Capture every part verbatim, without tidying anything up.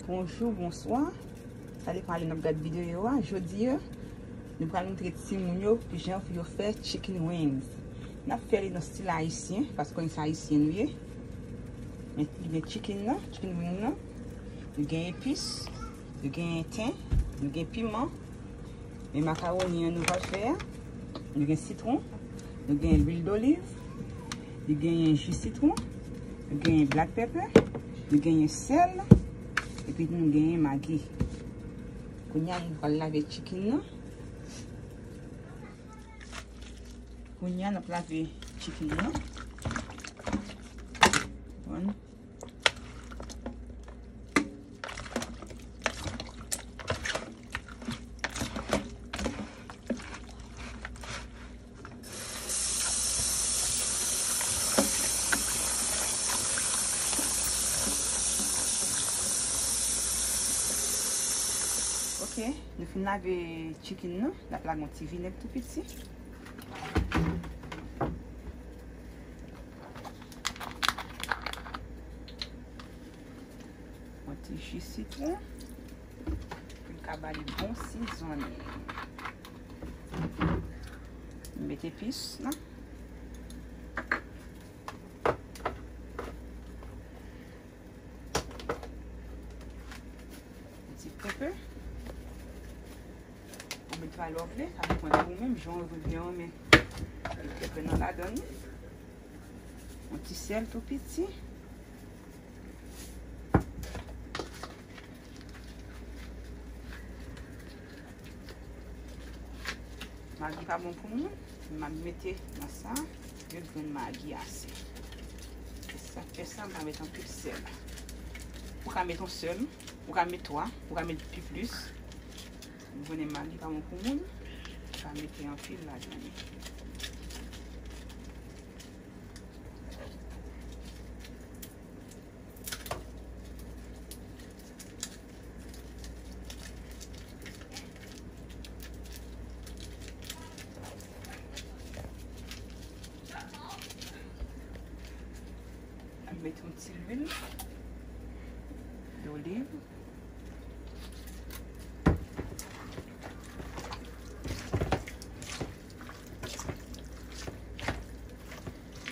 Bonjou, bonswa. Sa depann lè n ap gad videyo a. Jodi a, nou pral montre timoun yo kijan pou yo fè chicken wings. N ap fè li nan stil ayisyen, paske nou se ayisyen nou ye. Men, li gen chicken nan, chicken wing nan. Nou gen epis, nou gen ten, nou gen piman. Men makawoni an nou pral fè a, nou gen sitwon, nou gen lwil doliv, nou genyen ji sitwon, nou genyen black pepper, nou genyen sèl, epi nou genyen magi. Kounye a, nou pral lave chicken nan. Kounye a, n ap lave chicken nan. Bon. Ok, nou fin lave chicken nan, n ap lage yon ti vinèg tou piti. Yon ti ji sitwon. Pou l ka ba li bon sizonnen. M met epis la. Yon ti pepe. Ou met pa lè w vle, sa depann de ou menm, jan w vle byen renmen pepe nan ladann li. Yon ti sèl tou piti. Magi pa bon pou moun, m ap mete nan sa, de grenn magi ase. Se sa k fè sa, m pa met anpil sèl. Ou ka met yon sèl, ou ka met twa, ou ka met pi plis. Ou konnen magi pa bon pou moun, ou ka mete anpil ladan li. Met yon ti lwil doliv.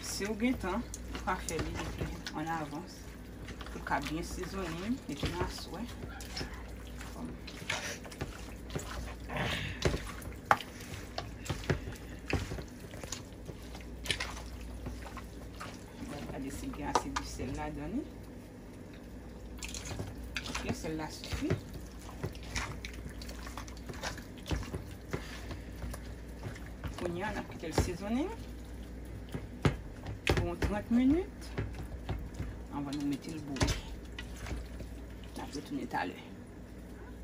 Si w gen tan, ou ka fè li depi an avans. Pou l ka byen sezonnen, epi nan aswè. Gade si gen ase di sèl ladan li. Ok, sèl la sifi. Kounye a, n ap kite l sezonnen pou yon trant minit anvan nou mete l bouyi. N ap retounen talè.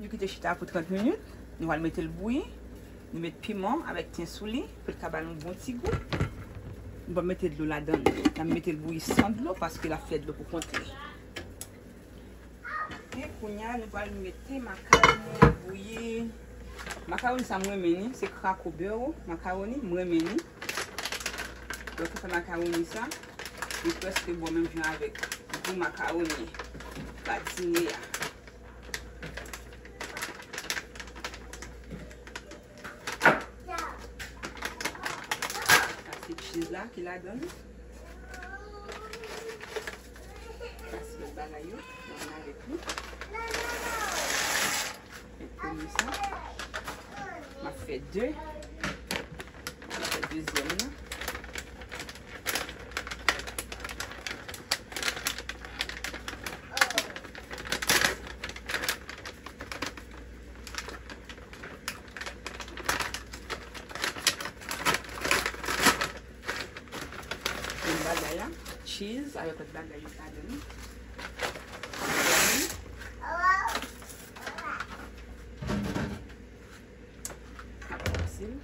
Nou kite chita pou trant minit. Nou pral mete l bouyi. Nou met piman avèk ten sou li pou l ka ba l yon bon ti gou. Nou pral mete dlo ladan l. N ap mete l bouyi san dlo paske l ap fè dlo pou kont li. E kounye a, nou pral mete makawoni an bouyi. Makawoni sa m renmen li, se Cracker Barrel makawoni, m renmen li. Donk, fè makawoni sa, li prèske bon menm jan avèk gou makawoni pa dine a. Sa se cheese la ki ladan l. Sa se lòt bagay yo, mwen avèk nou. Fè premye sa. M ap fè de. M ap fè dezyèm nan. Menm bagay la, cheese avèk lòt bagay yo ladan li. Ap fasil.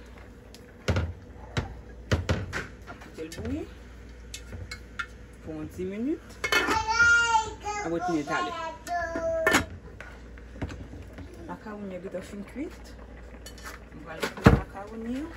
Ap kite l bouyi pou yon dis minit. Ap retounen talè. Makawoni an gentan fin kuit. M pral retire makawoni an.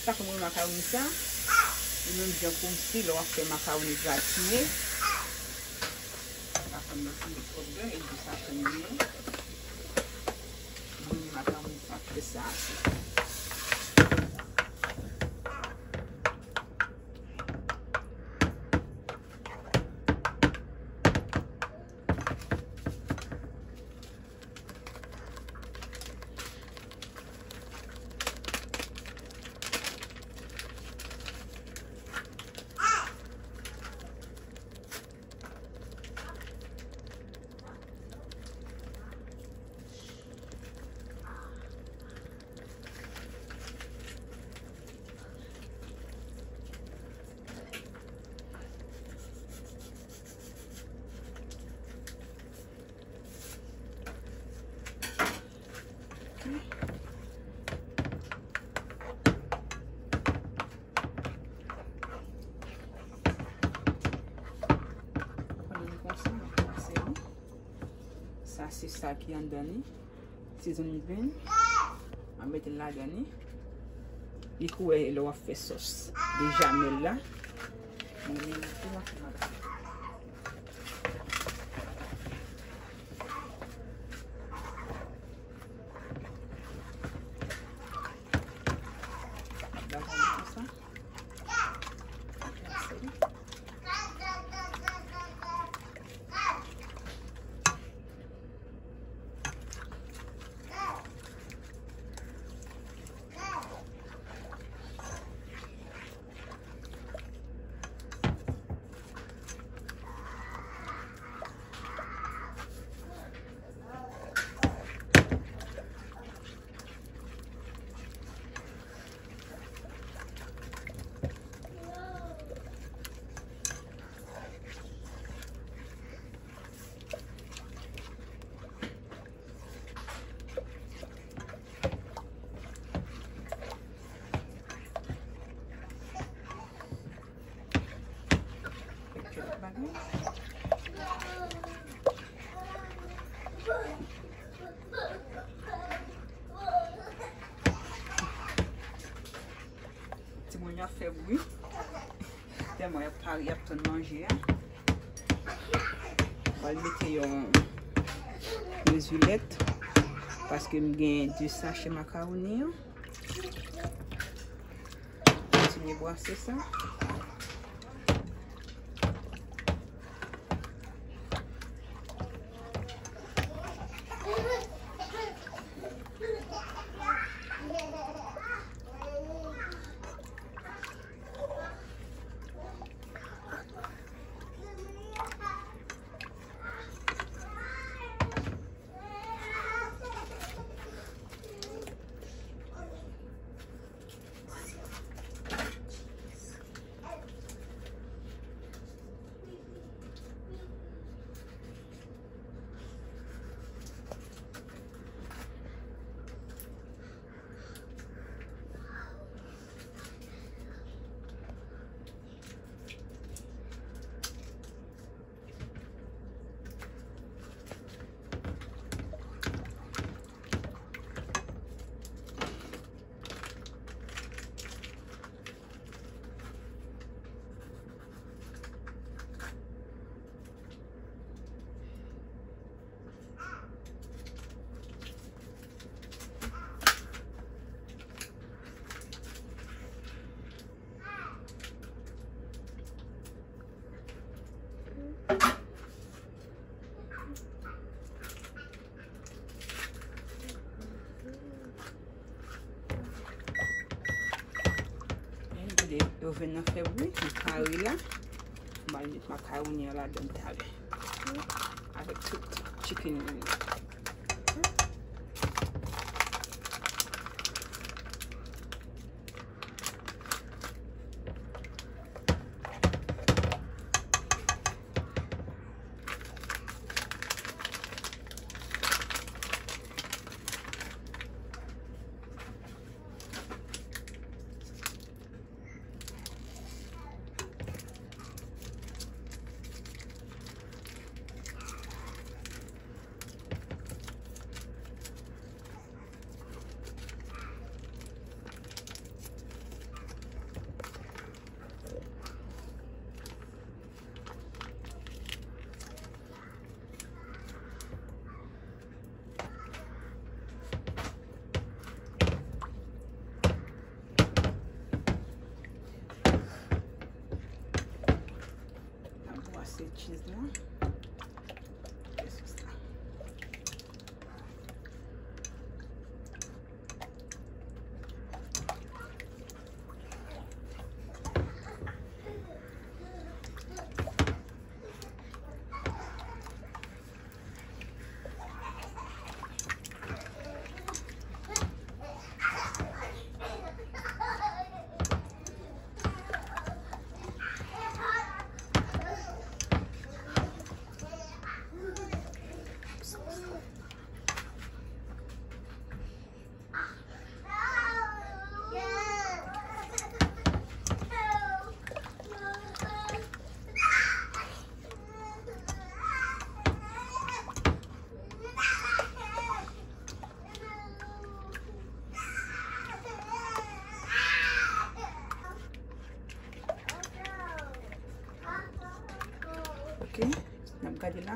Sa konn mwen makawoni sa, li menm jan kòmsi lè w ap fè makawoni gratine. Sa konn mwen pi twòp bè, e di sa konn mwen. Mwen makawoni sa fè sa ase. Sa se sa ki anndan li. Seasoning blend. M ap mete l ladan li. Li kou wè lè w ap fè sòs bejamèl la. Mwen menm tou m ap fè madanm. Ladan li konsa. Timoun yo ap fè bri. Tèlman y ap pare, y ap tann manje a. Mwen pral mete yon mezilèt paske m gen de sachè makawoni an. Kontinye bwase sa. Gade, oven nan fè bri, li kare la. M al met makawoni an ladan talè. Avèk tout chicken nan.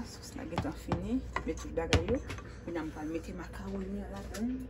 Sòs la gentan fini. Met tout bagay yo. Kounye a m pral mete makawoni an ladan l.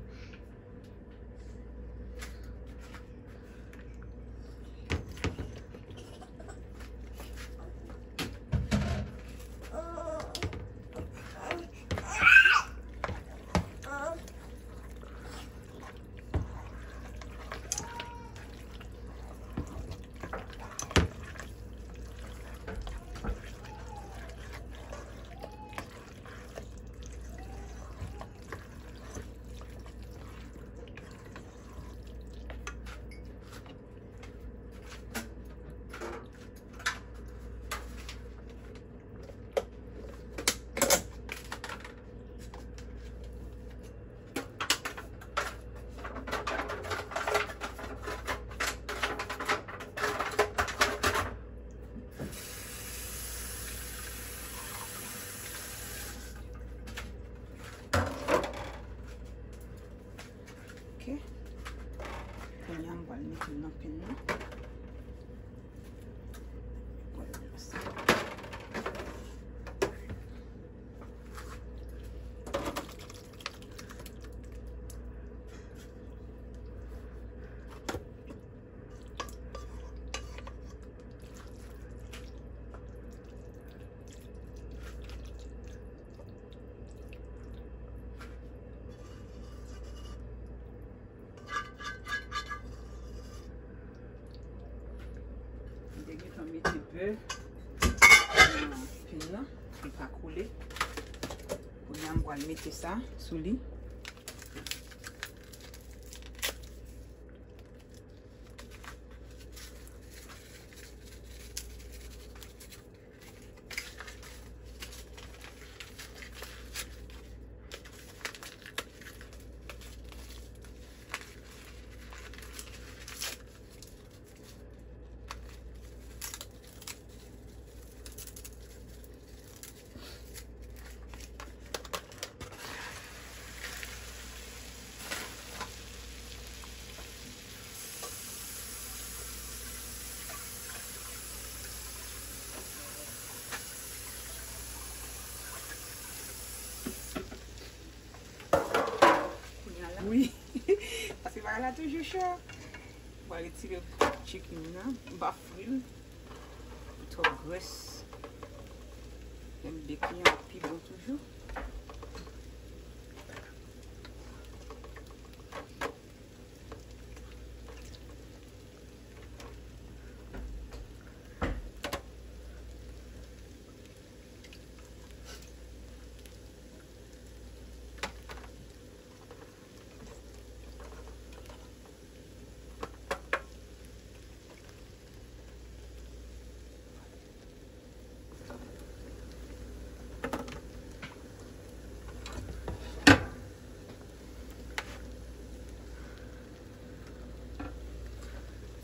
Ok. Kounye a, m pral mete l nan pen nan. M te gentan mete bè nan pen nan pou l pa koule. Kounye a, m pral mete sa sou li. Kounye a la. Wi. Paske bagay la toujou cho. M pral retire chicken nan. M pa fri l. Li twòp grès. Lè m bake li an pi bon toujou.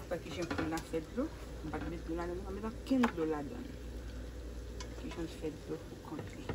Wè kijan poul la fè dlo. M pa t met dlo ladan, m pa met okenn dlo ladan. Kijan l fè dlo pou kont li.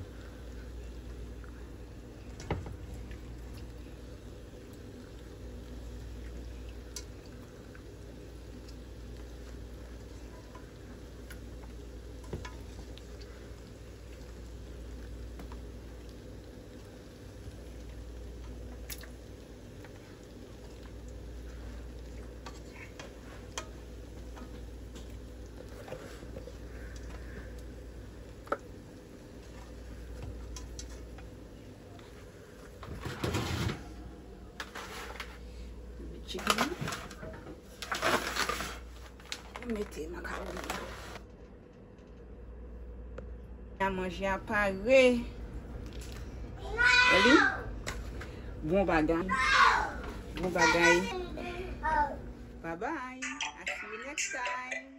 Chicken. Mete makawoni. A manje a pare. Eli? Bon bagay. Bon bagay. Bye bye. I see you next time.